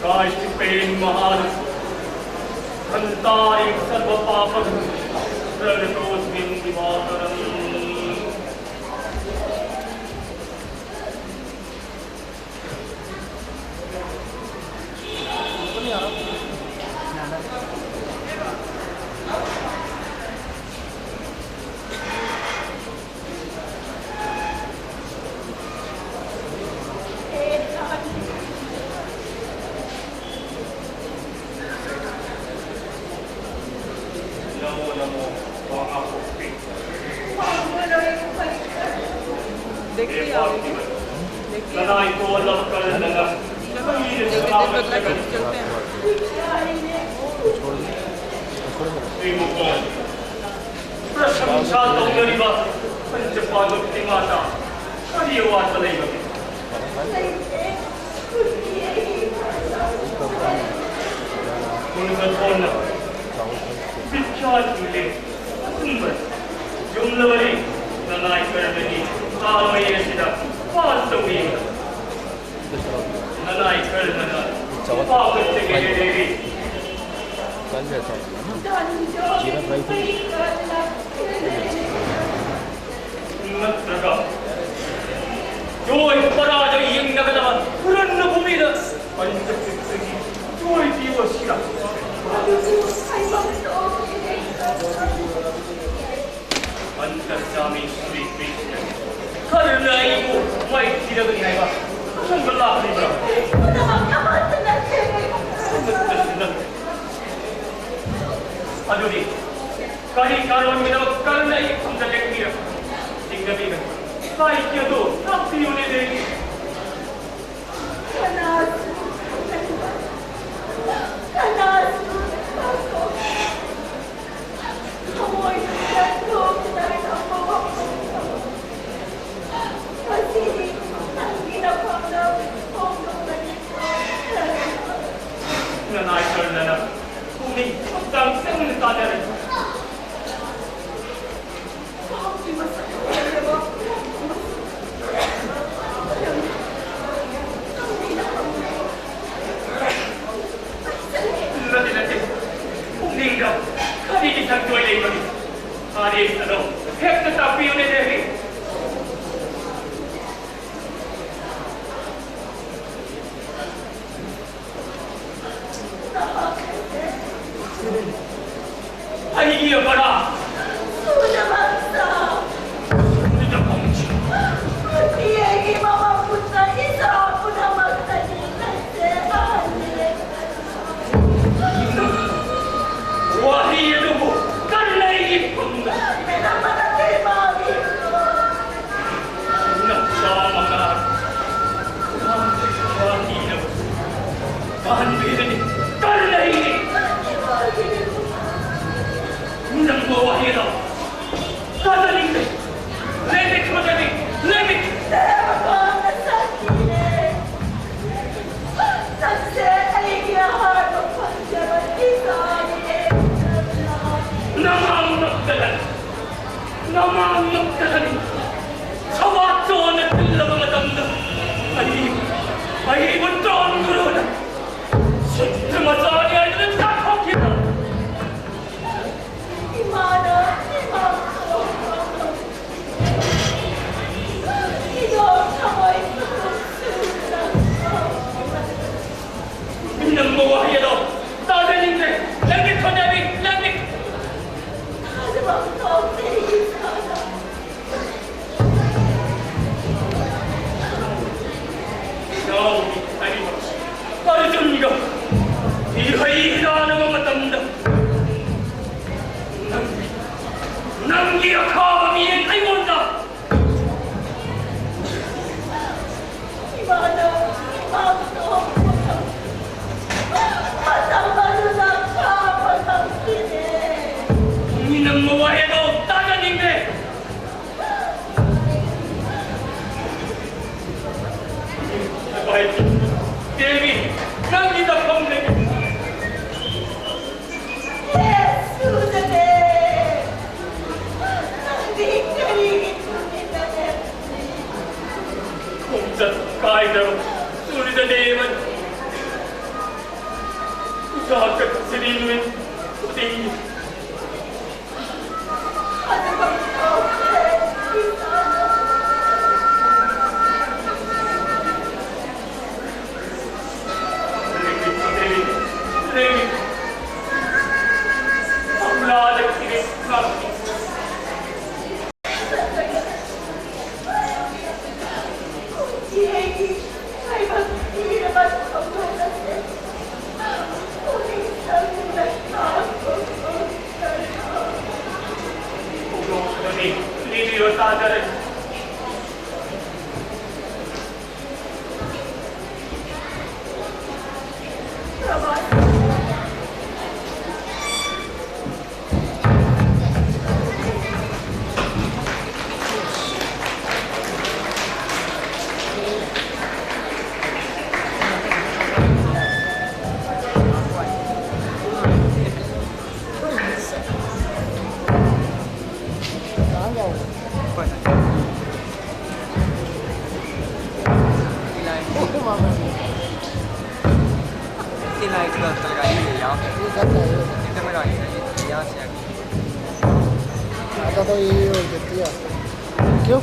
काष्टिपेन महान खंतारिं सर्व पापम प्रणतोस्मिं दिवाकरम। नमो नमो महापुष्पे। देखिए, आओ। देखिए। कनाई को लपकर नगर। चलो, इतने बदला खींच चलते हैं। प्रशंसा तौनरिव पंचपादोक्तिमाता हरियवासलैव। ꯃꯨꯟꯒ ꯊꯣꯟꯅ ꯕꯤꯈ꯭ꯌꯥꯠ ꯃꯤꯂꯦ ꯑꯆꯨꯝꯕ ꯌꯨꯝꯂꯕꯗꯤ ꯅꯅꯥꯏ ꯀꯔꯃꯅꯤ ꯇꯥꯜꯃꯩ ꯑꯁꯤꯗ ꯄꯥꯟ ꯇꯧꯏ꯫ ꯅꯅꯥꯏ ꯀꯔꯃꯅ ꯄꯥꯎꯒꯠꯆꯒꯦ ꯗꯦꯕꯤ꯫ जीरा फ्राई तो ꯅꯠꯇ꯭ꯔꯒ ꯖꯣꯏ ꯄꯔꯥꯖꯣꯏ ꯌꯦꯡꯅꯒꯗꯕ ꯍꯨꯔꯟꯅ ꯚꯨꯃꯤꯗ ꯄꯟꯆ ꯄꯨꯠꯇꯒꯤ ꯀꯥꯔꯣꯟꯒꯤꯗꯃꯛ ꯀꯔꯝꯅ ꯑꯩꯒꯤ ꯐꯝꯗ ꯂꯦꯡꯕꯤꯔꯛꯄ? ꯆꯤꯡꯅꯕꯤꯒꯅꯨ꯫ ꯁꯥꯍꯤꯇ꯭ꯌ ꯑꯗꯨ ꯇꯥꯛꯄꯤꯌꯨꯅꯦ ꯗꯦꯕꯤ꯫ ꯀꯅꯥꯁꯨ ꯀꯅꯥꯁꯨ ꯊꯃꯣꯏꯗ ꯊꯣꯛꯇꯅ ꯊꯝꯕ ꯋꯥꯐꯝ ꯑꯁꯤꯗꯤ ꯅꯪꯒꯤ ꯅꯐꯝꯗ ꯐꯣꯡꯗꯣꯛꯂꯒꯦ꯫ ꯅꯅꯥꯏ ꯇꯧꯗꯅ ꯄꯨꯛꯅꯤꯡ ꯍꯛꯆꯥꯡ ꯆꯪꯅ ꯇꯥꯖꯔꯤ꯫ ꯅꯠꯇꯦ, ꯅꯠꯇꯦ꯫ ꯄꯨꯛꯅꯤꯡꯗ ꯀꯔꯤꯒꯤ ꯁꯪꯆꯣꯏ ꯂꯩꯕꯒꯦ? ꯑꯥꯔꯦꯁ ꯑꯗꯣ ꯍꯦꯛꯇ ꯇꯥꯛꯄꯤꯌꯨꯅꯦ, ꯗꯦꯕꯤ꯫ ꯑꯩꯒꯤ ꯑꯃꯔꯥ꯫ ꯁꯨꯅꯃꯛꯇ꯫ ꯁꯨꯅꯃꯛꯇ꯫ ꯅꯨꯄꯤ ꯑꯩꯒꯤ ꯃꯃꯥ ꯄꯨꯟꯅ ꯏꯆꯥ ꯄꯨꯝꯅꯃꯛꯇꯒꯤ ꯂꯩꯇꯦ ꯑꯍꯟꯅꯦ꯫ ꯋꯥꯍꯩ ꯑꯗꯨꯕꯨ ꯀꯔꯤ ꯂꯩꯒꯦ ꯈꯨꯝꯃꯨ? ꯃꯦꯗꯥꯝ ꯃꯅꯥꯛꯇ ꯏꯃꯥꯒꯤ ꯅꯆꯥ ꯃꯉꯥ ꯋꯥꯍꯟꯕꯤꯔꯅꯤ꯫ ꯀꯔꯤ ꯂꯩꯔꯤ? ꯅꯪꯕꯨ ꯋꯥꯍꯩꯔꯣ? ꯊꯥꯖꯅꯤꯡꯗꯦ꯫ ꯂꯦꯝꯃꯤ, ꯊꯥꯖꯅꯤꯡ-, ꯂꯦꯝꯃꯤ꯫ ꯅꯪꯁꯦ ꯑꯩꯒꯤ ꯑꯍꯥꯟꯕ ꯐꯪꯖꯕ ꯏꯆꯥꯅꯤ꯫ ꯅꯃꯥꯡꯃꯛꯇꯗ ꯅꯃꯥꯡꯃꯛꯇꯗꯅꯤ ꯁꯋꯥꯠ ꯆꯣꯟꯅ ꯊꯤꯜꯂꯕ ꯃꯇꯝꯗ ꯑꯩ, ꯑꯩꯕꯨ ꯇ꯭ꯔꯣꯟ ꯒꯨꯔꯨꯅ ꯅꯪꯒꯤ ꯇꯧꯐꯝ ꯂꯩ꯫ ꯍꯦ ꯁꯨꯔꯖꯗꯦ, ꯅꯪꯗꯤ ꯀꯔꯤꯒꯤ ꯇꯨꯃꯤꯟꯅ ꯂꯦꯞꯂꯤ? ꯈꯣꯡꯆꯠ ꯀꯥꯏꯗꯕ ꯁꯨꯔꯖꯗꯦꯕ ꯏꯆꯥ ꯆꯠꯁꯤꯔꯤ ꯅꯨꯃꯤꯠ ꯈꯨꯗꯤꯡꯒꯤ꯫ Ito may rayos na yan. Yan siya. Ata daw iiwan dito yan. Thank you.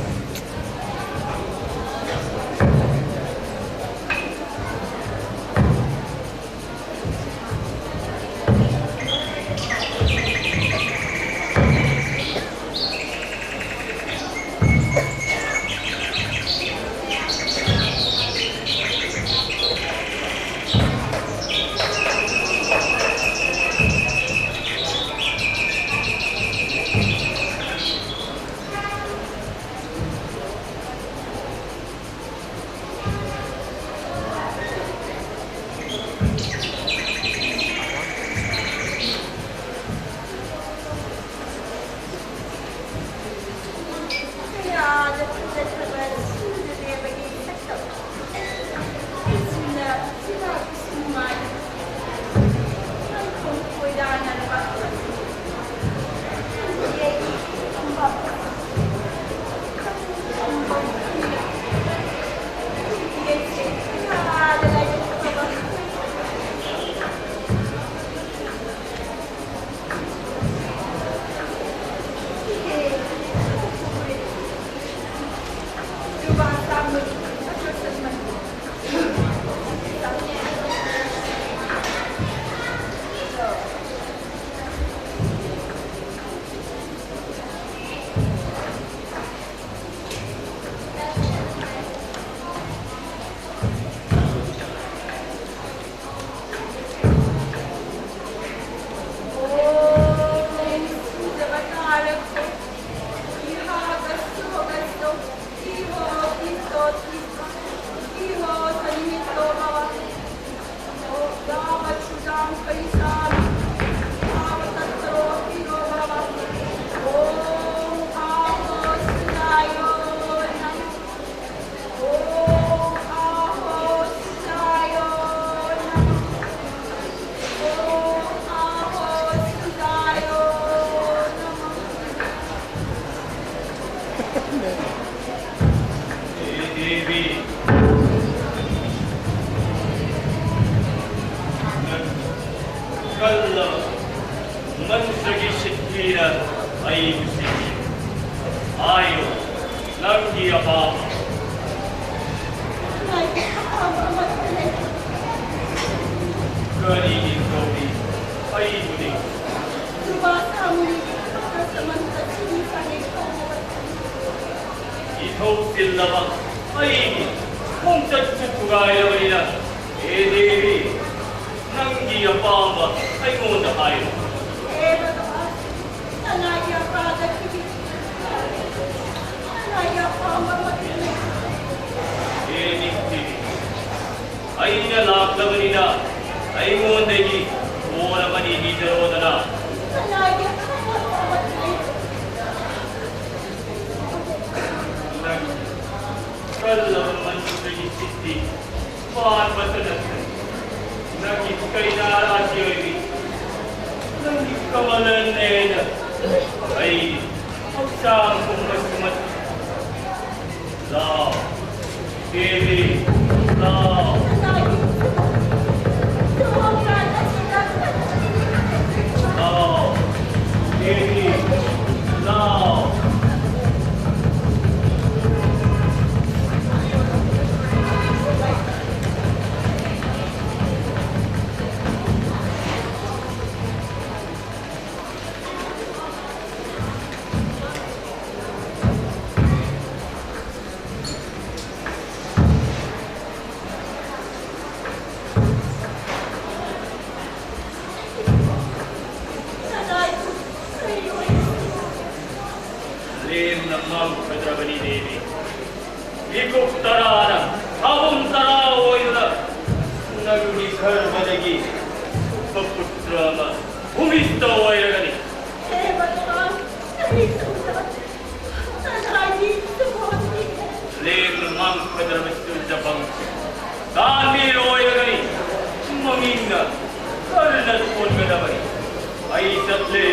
ꯑꯩꯕꯨ ꯁꯤꯕꯤꯌꯨ꯫ ꯍꯥꯏꯌꯨ, ꯅꯪꯒꯤ ꯑꯄꯥꯝꯕ꯫ ꯀꯔꯤꯒꯤ ꯀꯧꯔꯤ ꯑꯩꯕꯨꯗꯤ? ꯏꯊꯧ ꯆꯤꯜꯂꯕ ꯑꯩꯒꯤ ꯈꯣꯡꯆꯠꯁꯨ ꯊꯨꯒꯥꯏꯔꯕꯅꯤꯅ, ꯍꯦ ꯗꯦꯕꯤ, ꯅꯪꯒꯤ ꯑꯄꯥꯝꯕ ꯑꯩꯉꯣꯟꯗ ꯍꯥꯏꯌꯨ꯫ ꯀꯅꯥꯒꯤ ꯑꯄꯥꯝꯕ ꯊꯤꯕꯤ-, ꯀꯅꯥꯒꯤ ꯑꯄꯥꯝꯕ ꯃꯇꯦꯡ? ꯍꯦ ꯅꯤꯡꯊꯤꯕꯤ, ꯑꯩꯅ ꯂꯥꯛꯂꯕꯅꯤꯅ ꯑꯩꯉꯣꯟꯗꯒꯤ ꯄꯣꯠ ꯑꯃꯅꯤ ꯅꯤꯖꯔꯣꯗꯅ꯫ ꯀꯅꯥꯒꯤ ꯑꯄꯥꯝꯕ ꯃꯇꯦꯡ? ꯅꯪ ꯀꯜꯂꯕ ꯃꯅꯨꯡꯗꯒꯤ ꯁꯤꯠꯇꯤ ꯄꯥꯟꯕꯇ ꯅꯠꯇꯅ ꯅꯪꯒꯤ ꯀꯩꯅꯥ ꯔꯥꯁꯤ ꯑꯣꯏꯕꯤ, ꯅꯪꯒꯤ ꯀꯃꯂ ꯅꯦꯅ ꯑꯩ ꯍꯛꯆꯥꯡ ꯄꯨꯝꯕꯁꯤꯃꯛ ꯂꯥꯎ, ꯗꯦꯕꯤ, ꯂꯥꯎ꯫ ꯂꯥꯎ, ꯗꯦꯕꯤ, ꯂꯥꯎ꯫ ꯂꯦꯝꯅ ꯃꯥꯡꯈ꯭ꯔꯗ꯭ꯔꯕꯅꯤ ꯗꯦꯕꯤ꯫ ꯃꯤꯀꯨꯞ ꯇꯔꯥꯅ ꯊꯥꯕꯨꯝ ꯇꯔꯥ ꯑꯣꯏꯗꯨꯅ ꯅꯪꯒꯤ ꯒꯔꯚꯗꯒꯤ ꯎꯄꯄꯨꯇ꯭ꯔ ꯑꯃ ꯚꯨꯃꯤꯁꯇ ꯑꯣꯏꯔꯒꯅꯤ꯫ ꯍꯦ ꯚꯒꯋꯥꯟ, ꯀꯔꯤ ꯇꯧꯗꯕ? ꯂꯦꯝꯅ ꯃꯥꯡꯈ꯭ꯔꯗ꯭ꯔꯕ ꯁꯤꯗ ꯐꯪ ꯇꯥꯟꯕꯤꯔꯣꯏꯔꯒꯅꯤ꯫ ꯃꯃꯤꯡꯅ ꯀꯔꯅ ꯊꯣꯟꯒꯗꯕꯅꯤ꯫ ꯑꯩ ꯆꯠꯂꯦ꯫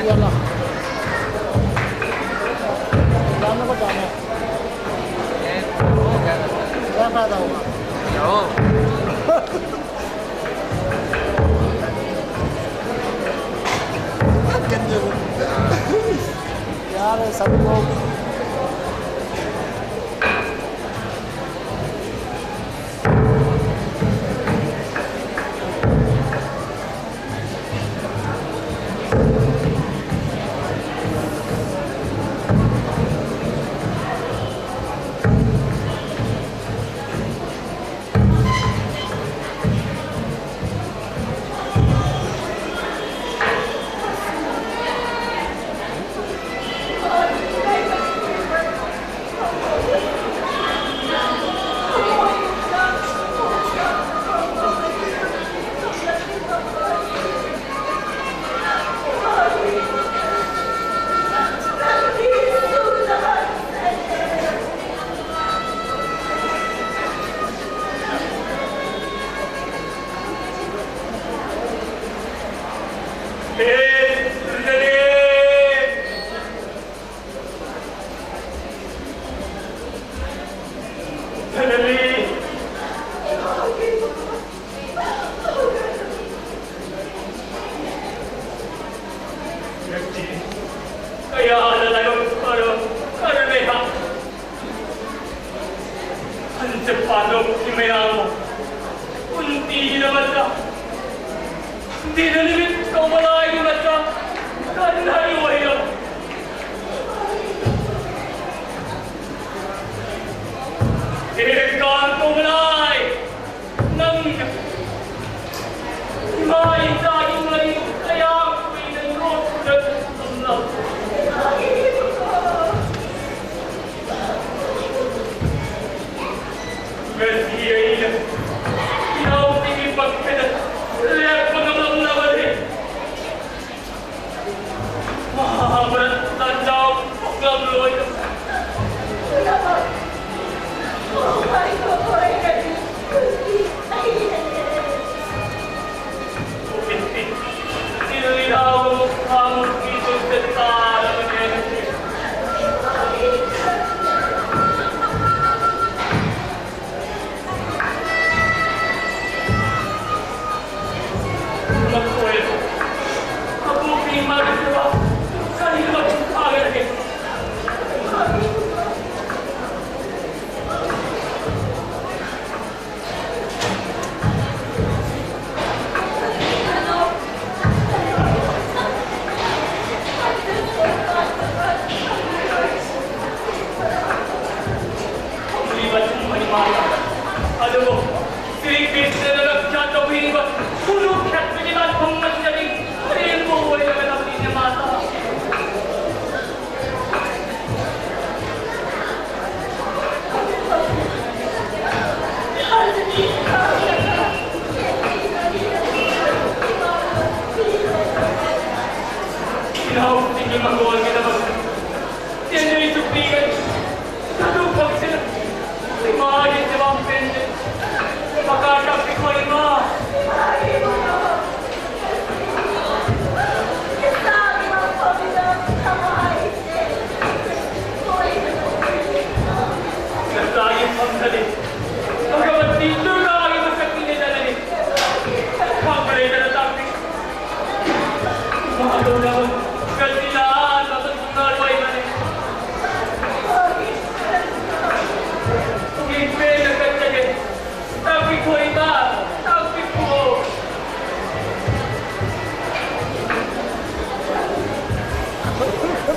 चलो। जाने को जाना है। क्या फायदा होगा? यार, सभी लोग ꯀꯌꯥꯗ ꯂꯥꯏꯕꯛ ꯐꯔꯕ ꯈꯔ ꯂꯩꯍꯥꯛ꯫ ꯍꯟꯆ ꯄꯥꯟꯗꯣꯛꯈꯤ ꯃꯌꯥꯝ ꯄꯨꯟꯇꯤꯒꯤꯗꯃꯛꯇ ꯗꯤꯅ ꯅꯨꯃꯤꯠ ꯀꯧꯕ ꯂꯥꯏꯒꯤ ꯃꯆꯥ ꯀꯟꯍꯜꯂꯨ ꯍꯩꯔꯕ꯫ ꯍꯦ ꯀꯥꯟ ꯀꯧꯕ ꯂꯥꯏ, ꯅꯪ ꯏꯃꯥ ꯏꯆꯥꯒꯤ ꯃꯔꯤ ꯀꯌꯥꯝ ꯀꯨꯏꯅ ꯂꯣꯠꯇꯨꯅ ꯊꯝꯂꯕ? ꯉꯁꯤ ꯑꯩꯅ ꯏꯅꯥꯎꯁꯤꯡꯒꯤ ꯄꯛꯈꯦꯗ ꯂꯦꯞꯄ ꯉꯝꯂꯝꯂꯕꯗꯤ ꯃꯍꯥꯚꯥꯔꯠ ꯂꯥꯟꯖꯥꯎ ꯊꯣꯛꯂꯝꯂꯣꯏꯗꯕ꯫ ꯇꯤꯜ ꯏꯅꯥꯎ ꯃꯈꯥꯃꯨꯛꯀꯤ ꯑꯗꯨꯕꯨ ꯁ꯭ꯔꯤ ꯀ꯭ꯔꯤꯁꯅꯅ ꯔꯛꯁꯥ ꯇꯧꯕꯤꯔꯤꯕ ꯀꯨꯔꯨ ꯈꯦꯇ꯭ꯔꯒꯤ ꯂꯥꯟꯐꯝ ꯑꯁꯤꯗꯗꯤ ꯑꯔꯦꯝꯕ ꯑꯣꯏꯔꯒꯗꯕꯅꯤꯅꯦ, ꯃꯥꯇꯥ꯫ ꯏꯅꯥꯎꯁꯤꯡꯒꯤ ꯃꯪꯒꯣꯜꯒꯤꯗꯃꯛ ꯆꯦꯟꯅꯩ ꯆꯨꯞꯄꯤꯒꯅꯤ꯫ ꯑꯗꯨ ꯐꯪꯁꯤꯅ ꯏꯃꯥꯒꯤ ꯁꯦꯕꯥ ꯄꯦꯟꯗꯦ꯫ ꯃꯀꯥ ꯇꯥꯛꯄꯤꯈꯣ ꯏꯃꯥ꯫ ꯉꯁꯥꯏꯒꯤ ꯐꯝꯗꯗꯤ ꯚꯒꯋꯇꯤ ꯗꯨꯔꯒꯥꯒꯤ ꯃꯁꯛ ꯅꯤꯡꯁꯤꯡꯂꯒꯅꯤ꯫ ꯈꯪꯕ ꯂꯩꯇꯅ ꯇꯥꯛꯄꯤ꯫ ꯃꯥꯗꯧꯅꯕ ꯒꯜꯇꯤ ꯂꯥꯟꯕ ꯑꯃꯁꯨ ꯉꯥꯛꯂꯣꯏꯕꯅꯤ꯫ ꯄꯨꯛꯅꯤꯡ ꯄꯦꯟꯅ ꯀꯠꯆꯒꯦ꯫ ꯇꯥꯛꯄꯤꯈꯣ ꯏꯃꯥ, ꯇꯥꯛꯄꯤꯈꯣ꯫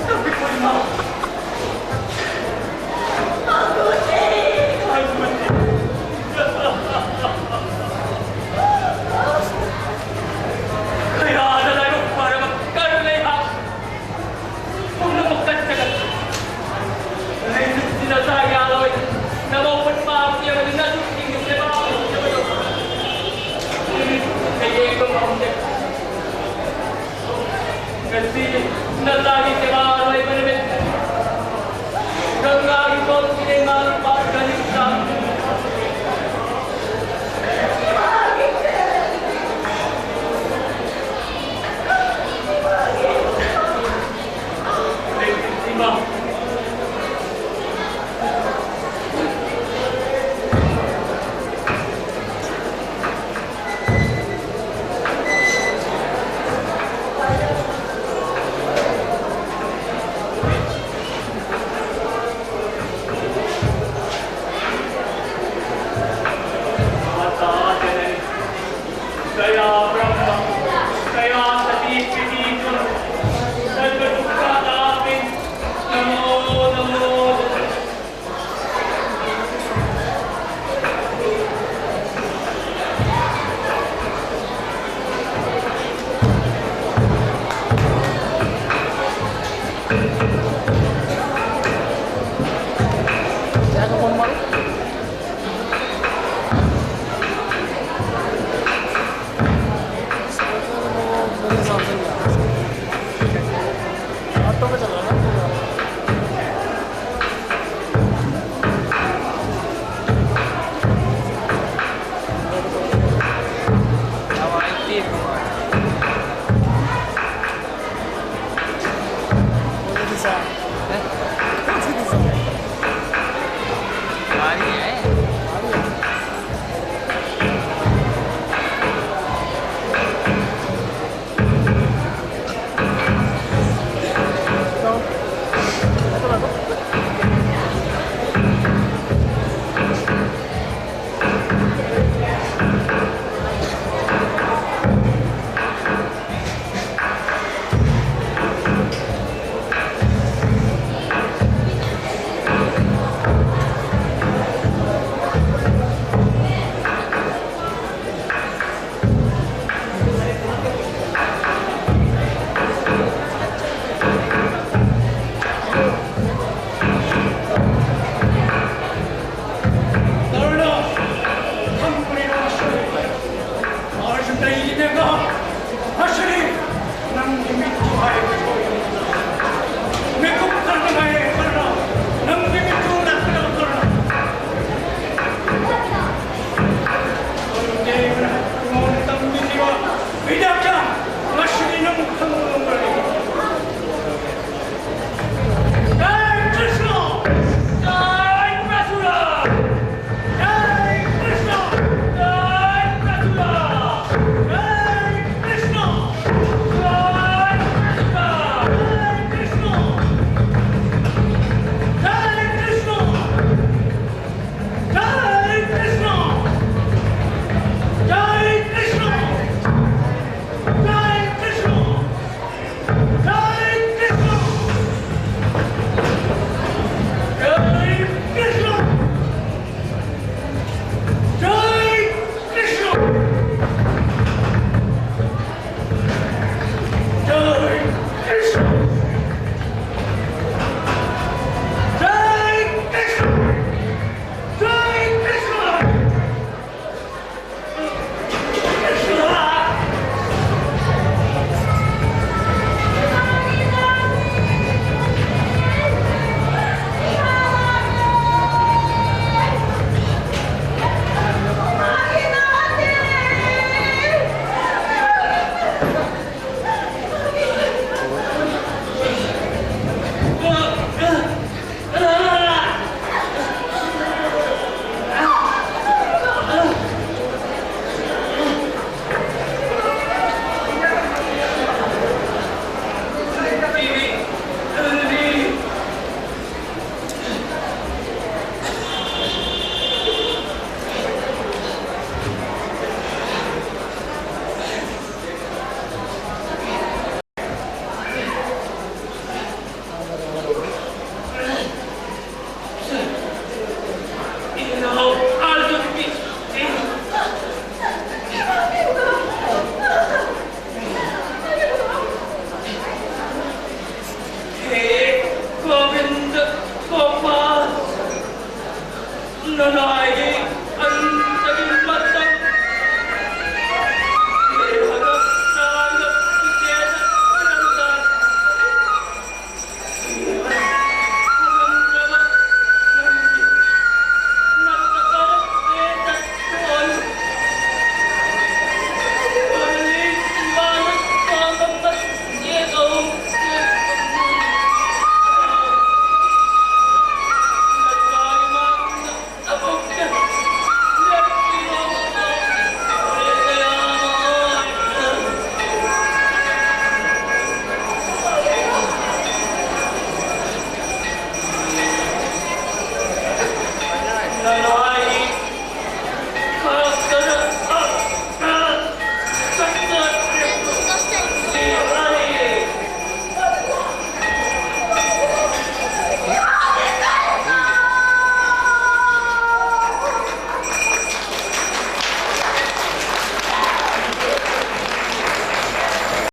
ꯇꯥꯛꯄꯤꯈꯣ ꯏꯃꯥ꯫ ꯀꯌꯥꯗ ꯂꯥꯏꯕꯛ ꯐꯔꯕ ꯀꯔ ꯂꯩꯍꯥꯛ꯫ ꯄꯨꯝꯅꯃꯛ ꯀꯠꯆꯒꯅꯤ꯫ ꯂꯩꯅꯨꯡꯁꯤꯗ ꯆꯥ ꯌꯥꯂꯣꯏ꯫ ꯅꯃꯧ ꯄꯠꯃꯥꯕꯇꯤ ꯑꯃꯗꯤ ꯅꯆꯨꯁꯤꯡꯒꯤ ꯁꯦꯕꯥ ꯇꯧꯖꯕꯗꯣ ꯌꯦꯡꯕ ꯉꯝꯗꯦ꯫ ꯉꯁꯤ ꯅꯆꯥꯒꯤ ꯁꯦꯕꯥ ꯂꯣꯏꯕ ꯅꯨꯃꯤꯠ꯫ ꯒꯪꯒꯥꯒꯤ ꯀꯣꯟꯁꯤꯗ ꯏꯃꯥꯒꯤ ꯄꯥꯠ ꯀꯔꯤ ꯆꯥ?